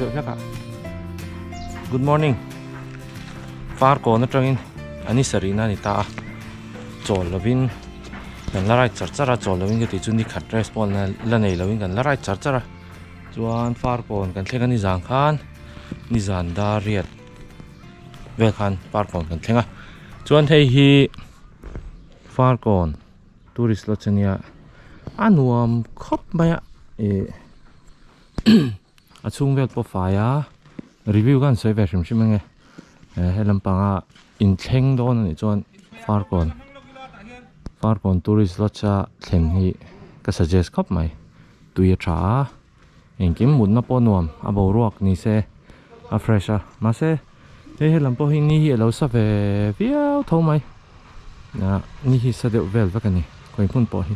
deuh hlek a. Good morning. Farkawn atangin a ni sarihna a ni ta a. Chawl lovin kan la ride char char a, chawl lovin ka tih chu ni khat rest pawh la nei lovin kan la ride char char a. Chuan Farkawn kan thleng a nizan khan nizan dar riat vel khan Farkawn kan thleng a. Chuan hei hi Farkawn tourist lodge a nia a nuam khawp mai a ih a chhung vel pawh fai a review khan sawi ve hrim hrim ange he lampanga inthleng dawn anih chuan Farkawn Farkawn tourist lodge a thlen hi ka suggest khawp mai tui a tha a engkim mutna pawh nuam a boruak ni se a fresh a mahse hei helam pawh hi ni hi alo sa ve viau tho mai ah ni hi sa deuh vel vek a ni khawi hmun pawh hi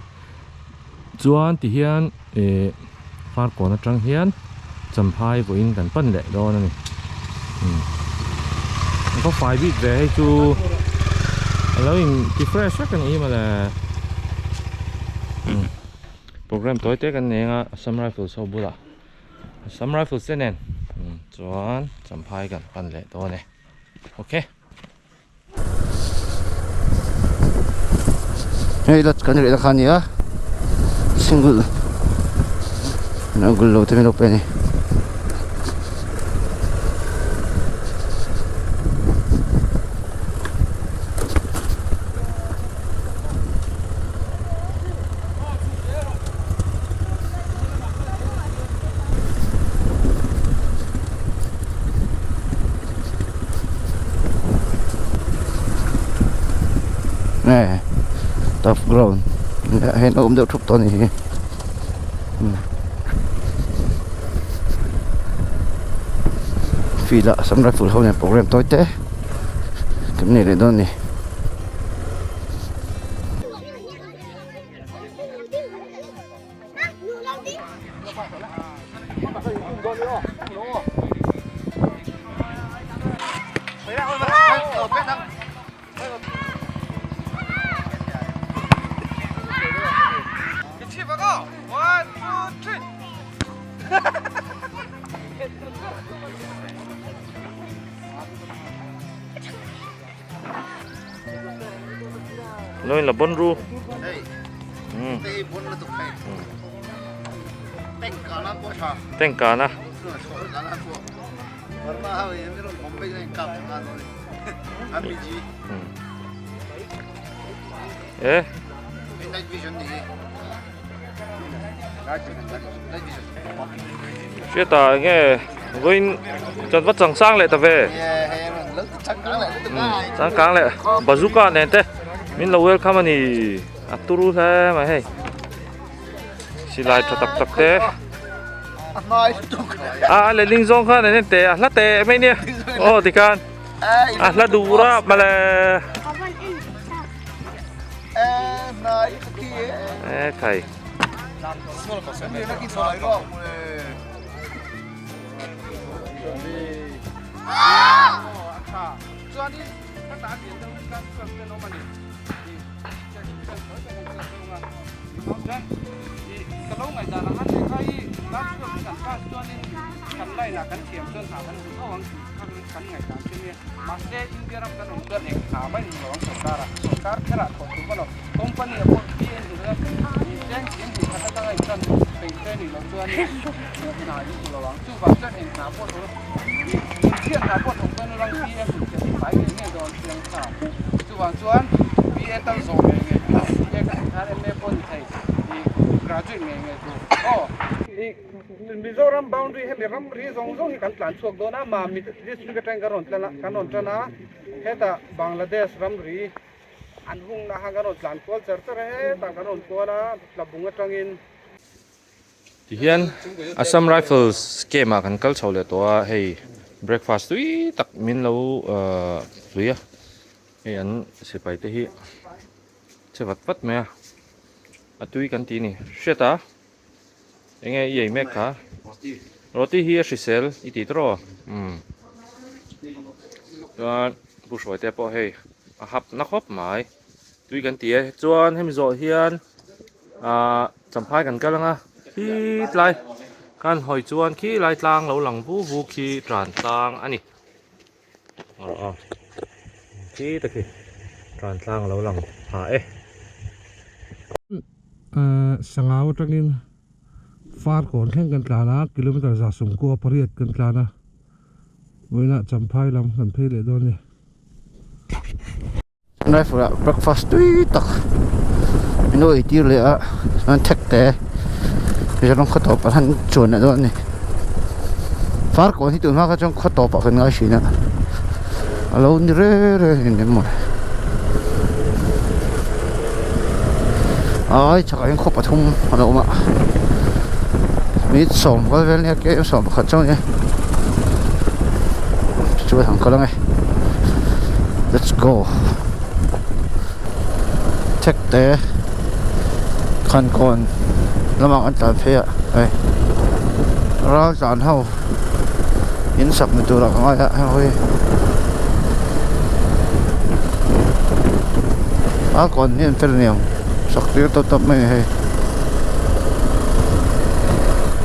chuan ti hian ih farkawn atang hian champhai vawiin kan pan leh dawn a ni umm ka fai bik ve hei chu alo in ti fresh vek a ni hi mawle umm. Program tawi te kan nei anga Assam Rifles ho bulah Assam Rifles te nen chuan Champhai kan pan leh dawn e ok. Hei lodge kan rih na kha a ni a single gul lo te min lo pe a ni. Nge tough ground hei an awm deuh thup tawh a nih hi field ah assam rifle ho nen program tawi te kan nei leh dawn a ni. Noi là bon ru. Teng cả na. E. Hriata enge vawiin chan va chang sang leh ta ve. Changkang leh bazooka nen te min lo welcome a ni a turu hle mai hei silai tha tak tak te a a lehling zawng khan an en teh a hla teh mai nia aw tikhan a hla duh rap mawle. E khai. Mizoram boundary hemi ramri zawng zawng hi kan tlan chhuak dawn a, Mami district atangin kan rawn tlan a, kan rawn tan a, hetah Bangladesh ramri an hungna khan kan rawn tlan kual char char a, hetah kan rawn kual a, Tlabung atangin. Tihian Assam Rifles camp ah kan kal chho leh tawh a, hei breakfast tui tak min lo hlui a, hei an sipai te hi che vat vat mai a, a tui kan ti a ni, hriat a. Enge i ei mek kha? Roti hi a hrisel i tih tawh aw? Umm. Chuan Pu Hruaite pawh hei a hap na khawp mai. Tui kan ti e. Chuan hemi zawh hian ah champhai kan kal anga hi tlai. Kan hawi chuan khi lai tlang lo lang vu vu khi tran tlang a ni. Aw khi te khi tran tlang lo lang pha e. Sangau atangin Farkawn thleng kan tlan a, kilometer 168 kan tlan a, vawiinah Champhai lam kan phei leh dawn a ni. Rifle ah breakfast tui tak min lo eitir leh a chuan thek te Mizoram khaw tawp ah khan chuan leh dawn a ni Farkawn hi tun hma kha chuan khaw tawp ah kan ngai thin a a lo ni reng reng a ni maw ai chakah hian khaw pathum a lo awm a minute sawm vel vel nia tlem 11 chauh a nia chuan han kal ang e let's go thek te khankawn lamah kan tlan phei a hei ral tlan ho in sak ni turah ka ngai a heng ho hi a kawn hi an fel aniang sak tir tawp tawp mai a ni hei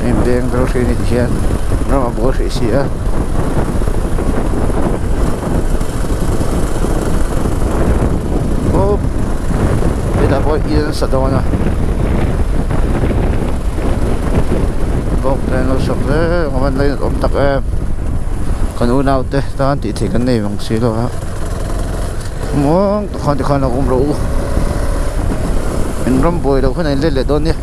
hei beng vel hrih a ni tihian ram a buai hrih si a. Awp hetah pawh in an sa dawn a bawk te an lo sak zel ang a van lainat awm tak em kan unau te tan tih theih kan nei vang si lo a muang tak khan tikhan lo awm rawh u in ram buai loh khan a in let leh dawn nia.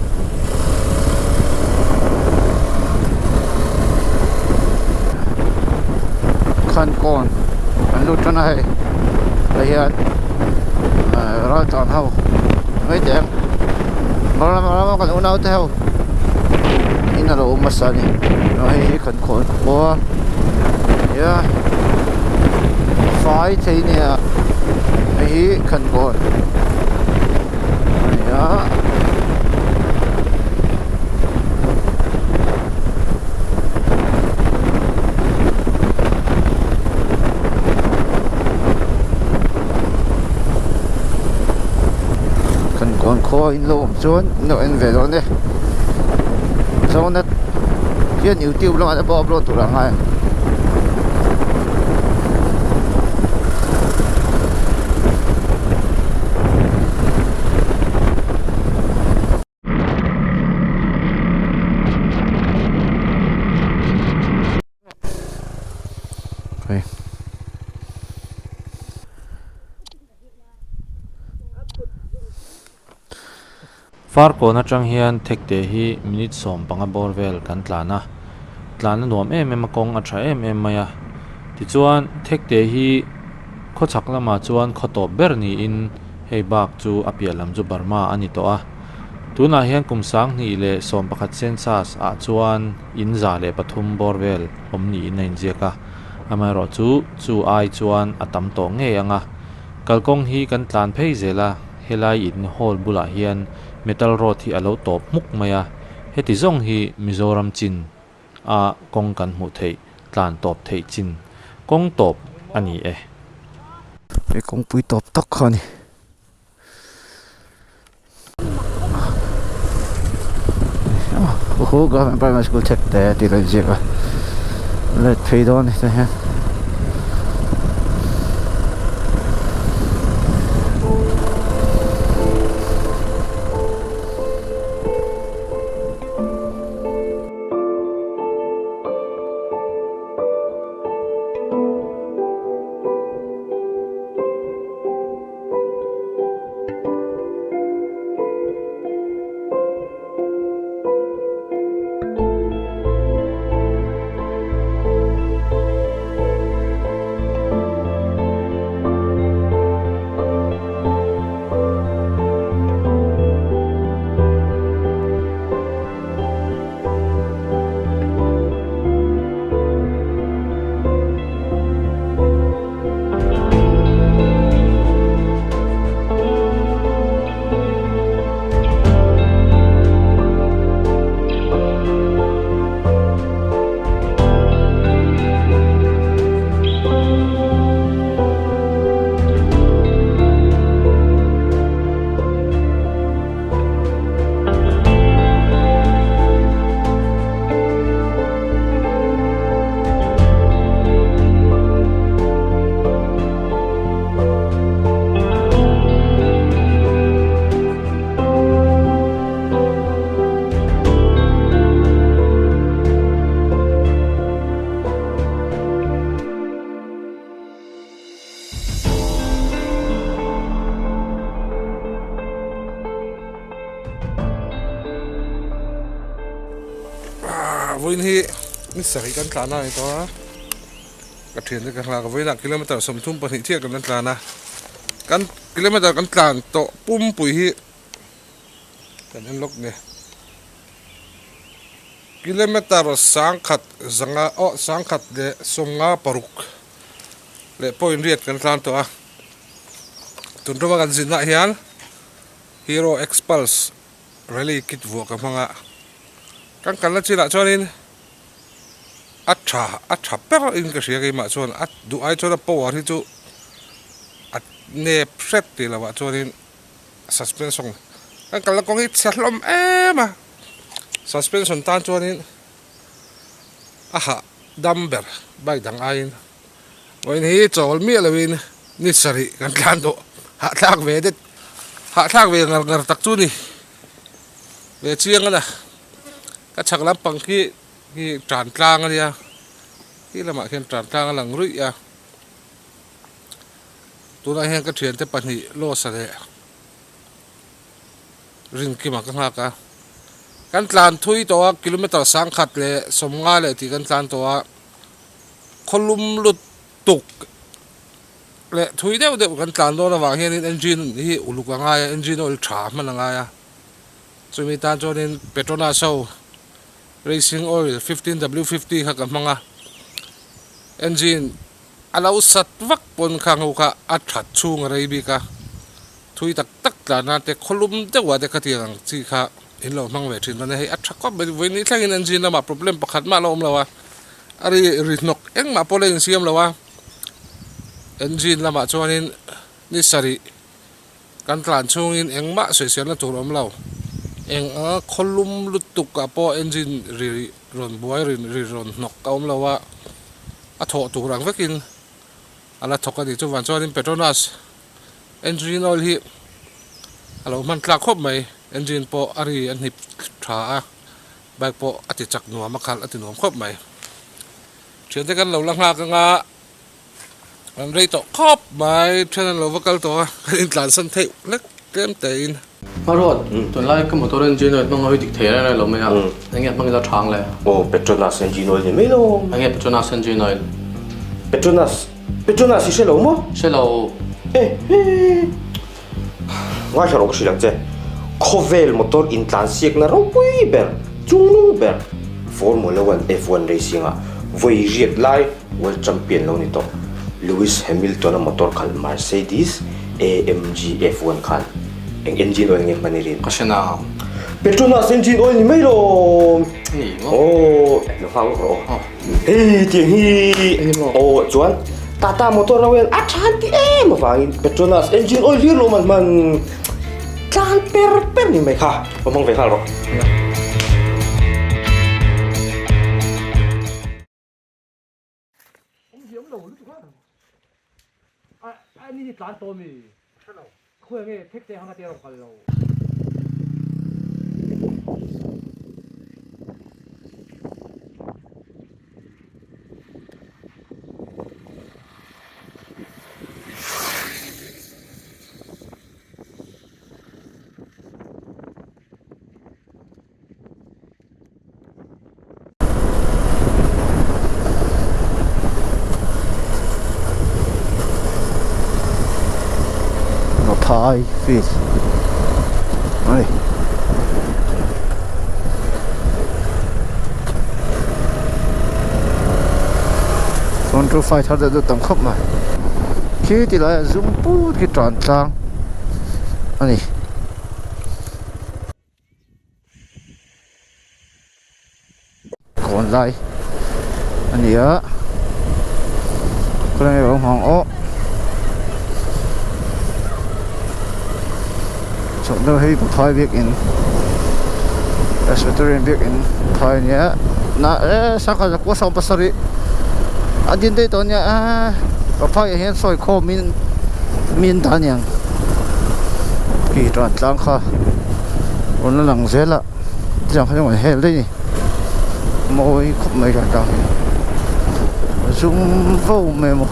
Khankawn an lut tan a hei tah hian ral tlan ho mai teh ang ram rama kan unau te ho in a lo awm hmasa a ni hei hi Khankawn khua nia fai thei nia hei hi Khankawn a ni a. Kan kawn khua in lo awm chuan in lo en ve dawn e Zonet hian youtube lamah te pawh upload tur a ngai a. Farkawn atang hian thekte hi minute 15 bawr vel kan tlan a, tlan a nuam em em a kawng a tha em em mai a. Tichuan thekte hi khawchhak lamah chuan khaw tawp ber niin hei bak chu a piah lam chu Burma a ni tawh a. Tunah hian kum 2011 census ah chuan in 103 bawr vel awm niin a inziak a, amaherawhchu chu ai chuan a tam tawh ngei ang a. Kalkawng hi kan tlan phei zel a, helai in hall bulah hian metal road hi a lo tawp hmuk mai a, heti zawng hi Mizoram chin a kawng kan hmuh theih tlan tawp theih chin kawng tawp a ni e. He kawngpui tawp tak kha a ni. Aw government primary school thek te tih lo inziak a let phei dawn a ni tah hian. Vawiin hi ni sarih kan tlan a ni tawh a, ka thiante ka nghak a, vawiinah kilometer 32 chiah kan la tlan a, kan kilometer kan tlan tawh pumpui hi kan en lawk nge kilometer sangkhat zanga aw sangkhat leh sawmnga paruk leh point riat kan tlan tawh a, tun tuma kan zinah hian Hero Xpulse Rally kit vuah ka hmang a, kan kalna chinah chuanin a tha a tha ber in ka hria keimah chuan a duh ai chuan a power hi chu a nep hret tih lovah chuanin suspension kan kalna kawng hi chhe hlawm em a, suspension tan chuanin a hah dam ber bike dang aiin vawiin hi chawl miah lovin ni sarih kan tlan tawh hahthlak ve det hahthlak ve ngar ngar tak chu ni ve chiang a na ka chhak lampang khi hi tan tlang a nia khi lamah khian tan tlang a lang ruih a tunah hian ka thiante pahnih loss a leh Rinkima ka nghak a kan tlan thui tawh a kilometer sangkhat leh sawmnga leh tih kan tlan tawh a. Khawlum lut tuk leh thui deuh deuh kan tlan dawn avang hianin engine hi uluk a ngai a, engine oil tha hman a ngai a, chumi tan chuanin Petronas ho racing oil 15W50 kha ka hmang a, engine a lo sat vak pawn khang ho kha a that chhung a rei bik a, thui tak tak tlan nan te khawlum deuh ah te khatiang ang chi kha in lo hmang ve thin dawn a, hei a tha khawp mai vawiin thlengin engine lamah problem pakhat mah la awm lo a. A ri ri hnawk engmah pawh la insiam lo a, engine lamah chuanin ni sarih kan tlan chhungin engmah sawiselna tur a awm lo. Eng anga khawlum lutuk ah pawh engine ri rawn buai ri ri rawn hnawk a awm lo a, a thawh tur ang vekin a la thawk a ni. Chuvang chuanin Petronas engine oil hi a lo hman tlak khawp mai, engine pawh a ri a hnip tha a. Bike pawh a ti chak nuam a khalh a ti nuam khawp mai. Thiante kan lo la nghak anga an rei tawh khawp mai thian an lo va kal tawh a kan intlansan theih hlek tlem tein. Hmaruat, tunlai ka motor engine oil hmang ho hi dik thei reng reng lo mai a, enge hmang ila thang le? Aw, Petronas engine oil ni mai lo. Enge Petronas engine oil? Petronas, Petronas i hre lo maw? Hre lo. E he. Ngaithla rawh ka hrilh ang che, khawvel motor intlansiakna ropui ber, chungnung ber Formula One F1 racing ah vawi riat lai World Champion lo ni tawh Lewis Hamilton-a motor khalh Mercedes AMG F1 khan eng engine oil nge hman i rin? Ka hre na. Petronas engine oil ni mai lawm. Ni maw? Aw, lo nghak lawk rawh aw. Hei tiang hi aw chuan Tata motor lo hian a than ti em avangin Petronas engine oil hlir lo man hman tlan per per ni mai kha va hmang ve nghal rawh. Thai fish ani chuan two five thar deuh deuh tam khawp mai khi ti laiah zum put khi tan tlang ani. Kawn lai a ni a khawlai nge awm ang aw chawlh deuh hei phai biakin Presbyterian biakin phai a nia na e sangha zakua 17 a din daih tawh a nia a phaiah hian sawi khawmin mi an dah a niang khi tan tlang kha rawn la lang zel a tiang khan rawn hel daih a ni mawi khawp mai tan tlang hi a zum vo mai maw.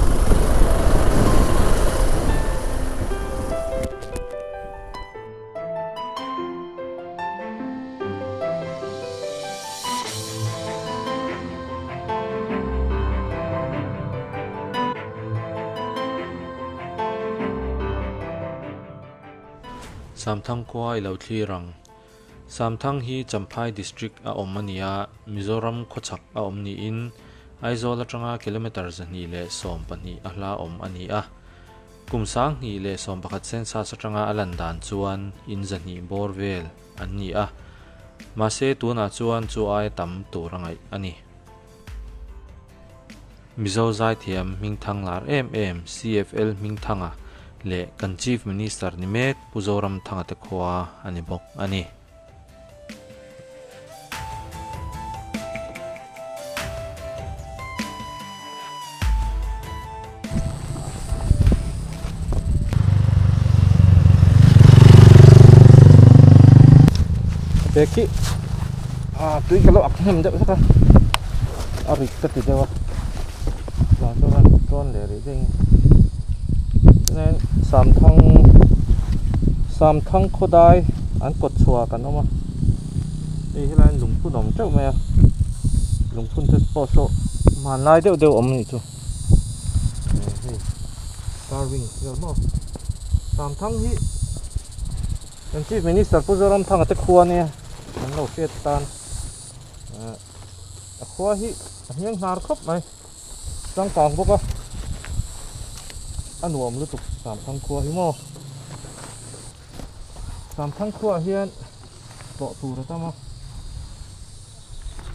Samthang khua i lo thlir ang. Samthang hi Champhai District a awm a ni a, Mizoram khawchhak a awm niin Aizawl atanga kilometre 212 a hla awm a ni a. Kum 2011 census atanga a lan dan chuan in 200 bawr vel an ni a, mahse tunah chuan chu aia tam tur a ngaih a ni. Mizo zaithiam hmingthang lar em em CFL Hmingthanga leh kan Chief Minister ni mek Pu Zoramthanga te khua a ni bawk a ni. Bag hi ah tui ka lo ak hnem deuh hlek a a rit ka ti deuh a tah chuan tawn leh rih daih chuanin samthang samthang khawdai an kawt chhuah kan awm a hei helaiin lungphun a awm teuh mai a lungphun te pawh saw hmanlai deuh deuh a awm a nih chu hei carving vel maw samthang hi. Kan Chief Minister Pu Zoramthanga te khua nia an lo hriat tan a khua hi a hniang hnar khawp mai changkang bawk a a nuam lutuk Samthang khua hi maw Samthang khuaah hian tlawh tur a tam a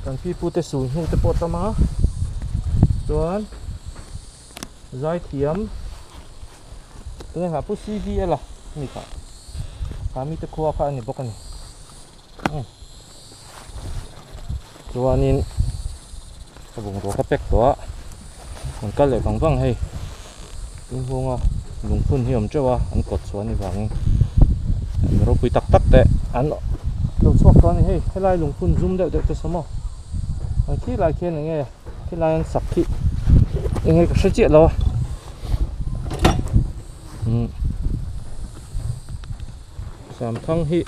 kan pi pute sul hnu te pawh a tam a chuan Zaithiam tunge kha Pu CVL a ni kha kha mite khua kha a ni bawk a ni chuanin ka bungrua ka pack tawh a an kal leh vang vang hei tunghunga lungphun hi a awm teuh a an kawt chhuah a ni vangin ropui tak tak te an lo chhuak tawh a ni hei helai lungphun zum deuh deuh te saw maw khi lai khian eng nge. Helai an sak hi eng nge ka hre chiah lo a umm Samthang hi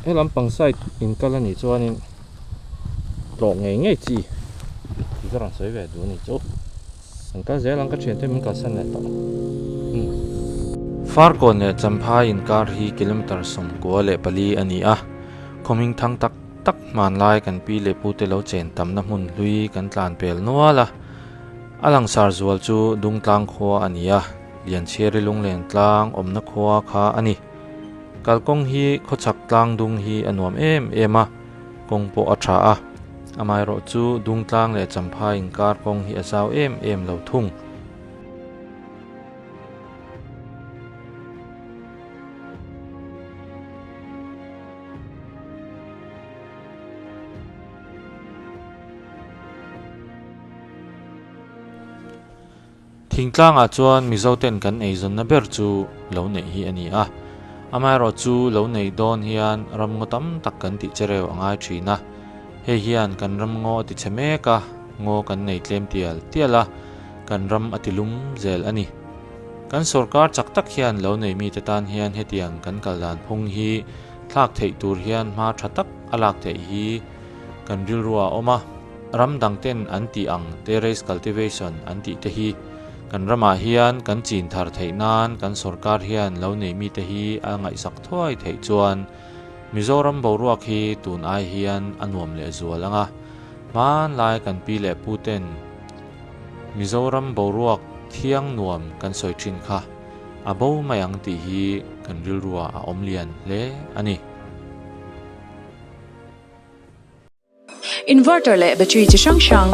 he lampang side in kal a nih chuanin tlawh ngei ngei chi tih ka rawn sawi ve duh a ni chu an kal zel ang ka thiante min kalsan leh tawh umm. Farkawn leh Champhai inkar hi kilometre 94 a ni a, khawhming thang tak tak hmanlai kan pi leh pute lo chen tamna hmun hlui kan tlan pel nual a, a langsar zual chu Dungtlang khua a ni a, Lianchhiari lunglen tlang awmna khua kha a ni. Kalkawng hi khawchhak tlang dung hi a nuam em em a, kawng pawh a tha a, amaherawh chu Dungtlang leh Champhai inkar kawng hi a zau em em lo thung. Thingtlangah chuan Mizoten kan eizawnna ber chu lo neih hi a ni a. Amaherawhchu lo neih dawn hian ramngaw tam tak kan tih chereu a ngai thin a. Hei hian kan ramngaw a tichhe mek a, ngaw kan nei tlem tial tial a, kan ram a tilum zel a ni. Kan sorkar chak tak hian lo nei mite tan hian hetiang kan kal dan phung hi thlak theih tur hian hma tha tak a lak theih hi kan rilru a awm a. Ram dang ten an tih ang terrace cultivation an tih te hi kan ramah hian kan chin thar theih nan kan sorkar hian lo nei mite hi a ngaihsak thuai theih chuan Mizoram boruak hi tun ai hian a nuam leh zual ang a. Hmanlai kan pi leh pu ten Mizoram boruak thiang nuam kan sawi thin kha a bo mai ang tih hi kan rilruah a awm lian hle a ni. Inverter leh battery chi hrang hrang,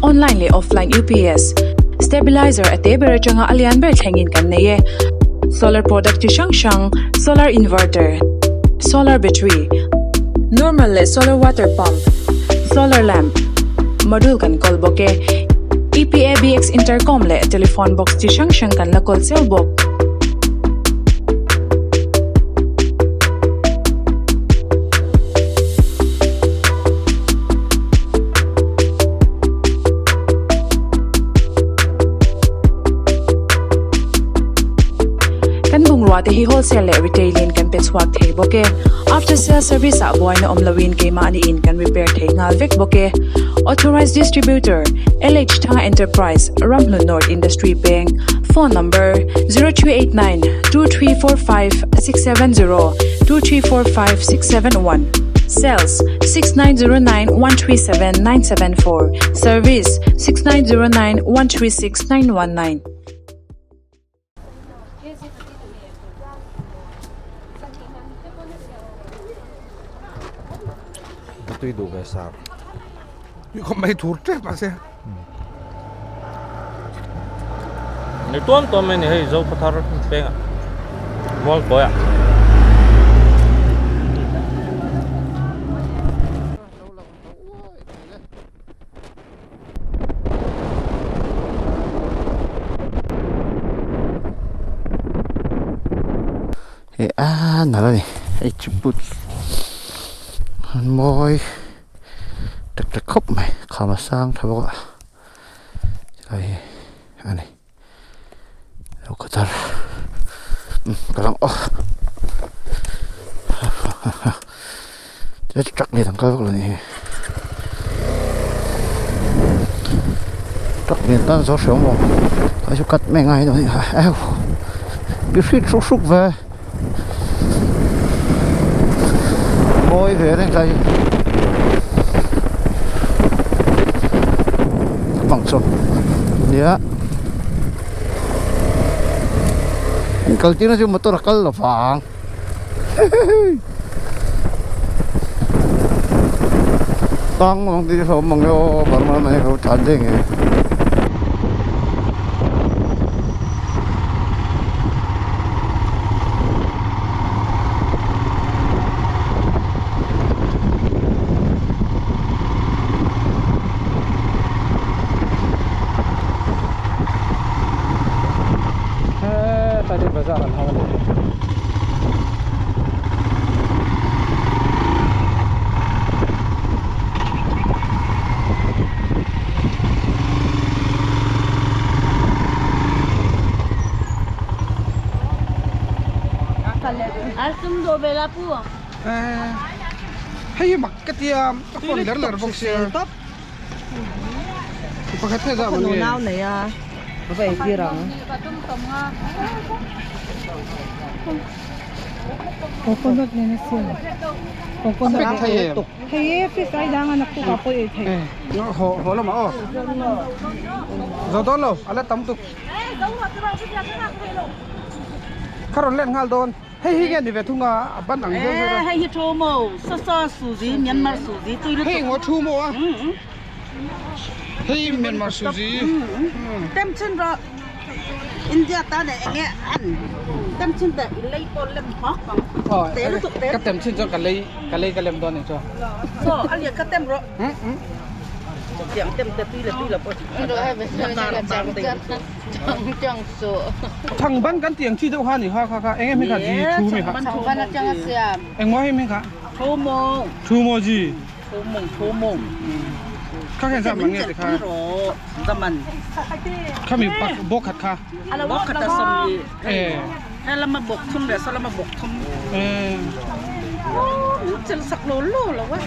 online leh offline UPS, stabilizer a te ber atanga a lian ber thlengin kan nei e. Solar product chi hrang hrang, solar inverter, solar battery, normal leh solar water pump, solar lamp, module kan kawl bawk e. EPABX intercom leh telephone box chi hrang hrang kan la kawl cheu bawk. Kan bungrua te hi wholesale leh retail in kan pe chhuak thei bawk e. After sale service ah buaina awm loin keimahni in kan repair thei nghal vek bawk e. Authorized Distributor, LH Thanga Enterprise, Ramhlun North Industry Peng, Phone number, 0289 2345 670, 2345 671, Sales, 6909 137 974, Service, 6909 136 919. Ka tui duh ve sar. Tui khawp mai thur tep mahse. Ni tuam tuam mai ni hei zo khaw thar peng ah mual kawi ah. Hei a nalh a ni hei chu put an mawi tak tak khawp mai kham a sang tha bawk a tilai hi a ni lo khaw thar ka lang aw Truck lian ang kal vak lo ni hi truck lian tan zawh hriau maw ai chu cut mai ngai dawn a ni bi hrit hruk hruk ve mawi ve reng lai bang chu nia kal tir na chu motor a kal lo vang. Tang mang ti hlawm mang e aw Burma mai ho tlan daih nge. Hetlai bazar an hawng a ni. Hei hi mak ka tia a phone ler ler bawk sia pakhat kha zah man nge. Coconut nen a siam coconut a thei em thei e fish ai dang a naktuk ah pawh ei thei haw haw lamah aw zo dawn lo a la tam tuk kha rawn let nghal dawn hei hi nge ni ve thung a a ban ang deuh deuh a hei hi thu maw sa sa suzi Myanmar suzi tui lutuk hei ngaw thu maw a hei Myanmar suzi tem chin rawh India ta ne enge an tem chin te i lei pawn lem hawk ang te lutuk te ka tem chin chuan ka lei ka lei ka lem dawn ni chuan so a lian ka tem rawh tiang tem te tui le tui lo pawh thang ban kan tiang chi deuh kha ni kha kha kha enge hming kha ji thu mi kha engmaw hei hming kha thu mo thu mo ji thu mong thu mong kha khen sa mang nge te kha zaman khami pak bok khat kha bok khat ta som ni eh he lama bok thum le sa lama bok thum eh chel sak lo lo lo wa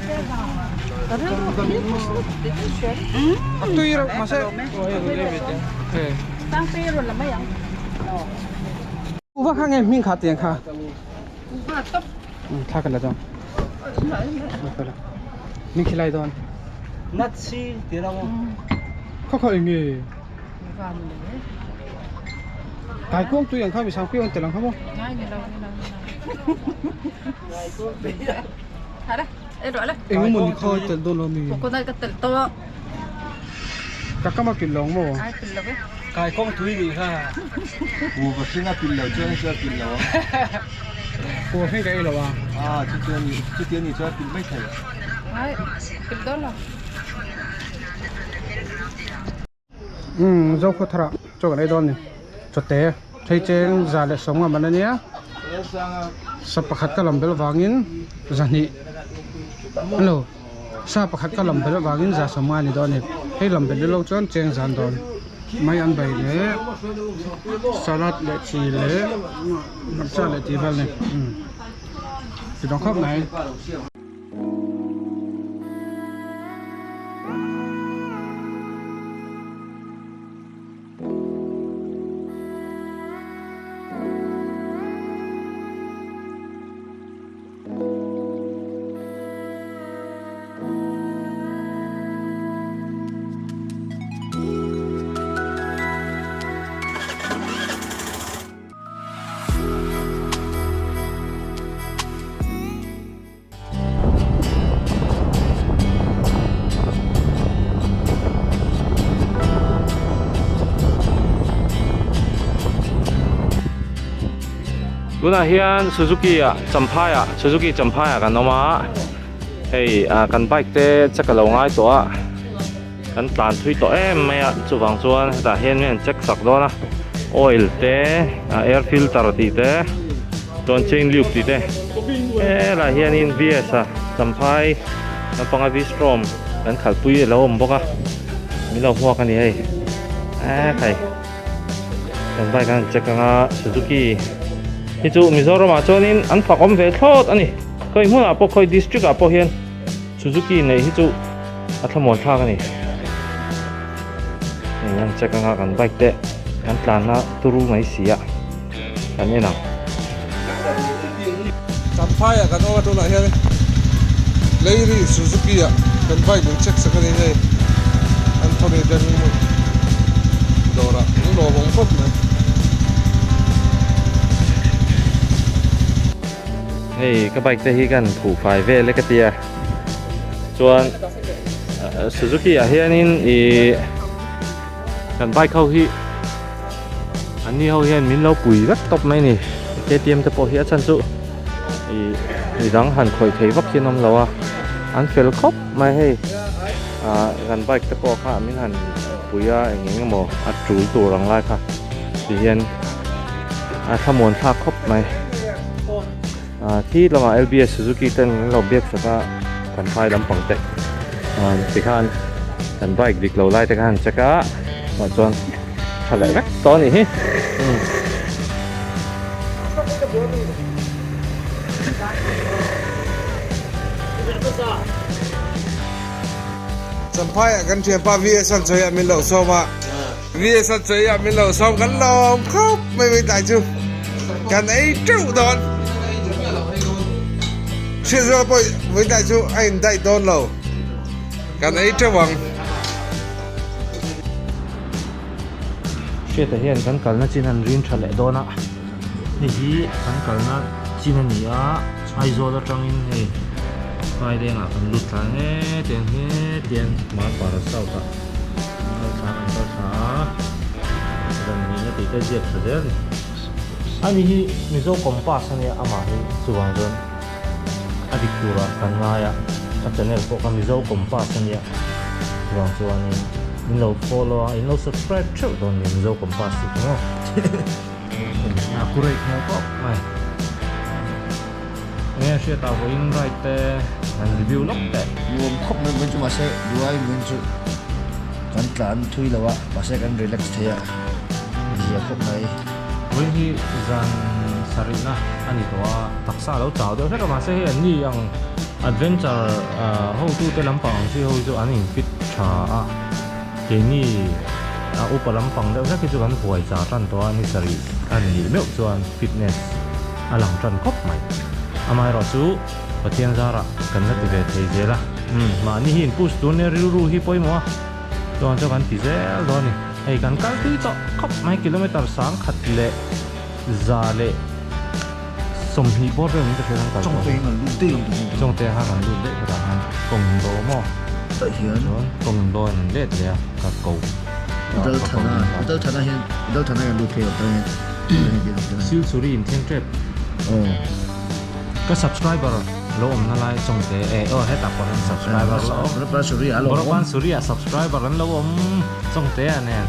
tui ra ma se eh tang pe ro la mai ang uwa kha nge hming kha tiang kha thla ka la zawng min khilai dawn Natsi ti rang khaw khaw eng nge tai kuang tui ang kha mi sang pui ang tel ang kha maw eng emaw ni khaw tel dawn lo mi ka kama pil lo ang maw kai kawng tui nih kha u va hring a pil lo chuan chuan pil lo u va hring ka ei lo a a chu chuan chu tiang ni chuan pil mai thei umm zo khaw thar ah chaw kan ei dawn a ni chawte thei cheng za leh sawm ngam an ania sa pakhat ka lam bel vangin zahnih hello sa pakhat ka lam bel vangin za sawm nga a ni dawn a ni hei lam bel ilo chuan cheng zan dawn mai an bei leh salad leh chi leh hmarcha leh tih vel a ni umm. Ti dawng khawp mai. Tunah hian Suzuki ah Champhai ah Suzuki Champhai ah kan awm a hei ah kan bike te check a lo ngai tawh a kan tlan thui tawh em mai a chuvang chuan hetah hian min an check sak dawn a oil te ah air filter tih te chuan chain lube tih te helaiah hianin V_S a Champhai lampanga V-strom kan khalhpui a lo awm bawk a min lo hmuak a ni hei ekhai. Kan bike an check anga Suzuki hi chu Mizoram ah chuanin an fak awm ve thlawt a ni khawi hmunah pawh khawi district ah pawh hian Suzuki neih hi chu a thlamuan thlak a ni hei an check anga kan bike te kan tlanna turu mai si a kan en ang. Champhai ah kan awm a tunah hian Leiri Suzuki ah kan bike min check sak a ni hei Anthony te dawrah an lawm awm khawp mai. Hei ka bike te hi kan phuh fai vel e ka tia chuan Suzuki ah hianin ih kan bike ho hi An ni ho hian min lo pui vek tawp mai ni KTM te pawh hi a chhan chu ih midang han khawih thei vak hi an awm lo a an fel khawp mai hei ah kan bike te pawh kha min han pui a eng eng emaw a tul tur ang lai kha ti hian a thlamuan thlak khawp mai ah khi lamah L_B_S Suzuki ten min lo biak sak a kan phai lampang te ah tikhan kan bike dik lo lai te kha han check a tah chuan. Tha leh vek tawh a nih hi. Champhai ah kan thianpa VS an chawi ah min lo sawm a, VS an chawi ah min lo sawm kan lawm khawp mai mai tlai chu kan ei teuh dawn. Hriatzuala pawh vawi tlai chu a in daih dawn lo, kan ei teuh ang. Hriata hian kan kalna chin an rin tha leh dawn a hei hi kan kalna chin a ni a Aizawl atangin hei Phailengah kan lut thla ang e tiang he tiang Marpara South ah kan kal thla kan kal thla a ran nihna tih te ziak tha zel a ni ani hi Mizo Compass a nia amah hi chuvang chuan a dik turah kan ngai a a channel pawh kha Mizo Compass a nia chuvang chuanin in lo follow a in lo subscribe theuh dawn nia Mizo Compass tih kha maw a kurei hmel khawp mai enge hriat ah vawiin ride te han review lawk teh. Nuam khawp mai mai chu mahse duai min chu kan tlan thui lo a mahse kan relax thei a zia khawp mai. Vawiin hi zan sarihna a ni tawh a, taksa a lo chau deuh hlek a mahse hei an ni ang adventure hotute lampang ang chi ho hi chu an in fit tha a, keini a upa lampang deuh hlek hi chu kan huai char tan tawh a ni sarih a nih meuh chuan fitness a lang tan khawp mai. Amaherawh chu Pathian zarah kan la ti ve thei zel a, umm mahni hi in push tur nia rilru hi pawimawh a, chuan chu kan ti zel dawn a ni. Hei kan kal tui tawh khawp mai kilometer sang khat leh za leh 20 bawr vel min ka hria kan kal tawh. Chawngte hian kan lut daih ang tawh. Chawngte kha kan lut daih khatah khan kawng do maw? Tah hian. Chuan kawng do in an let leh a ka ko. Udal thana Udal thana hian Udal thana hian lut thei lo tah hian. Silchuri in thleng tep. Aw. Ka subscriber lo awmna lai chawngte e aw hetah pawh hian subscriber lo awm. Bawrapan Suri a lo awm. Bawrapan Suri ah subscriber an lo awm chawngte ah nen.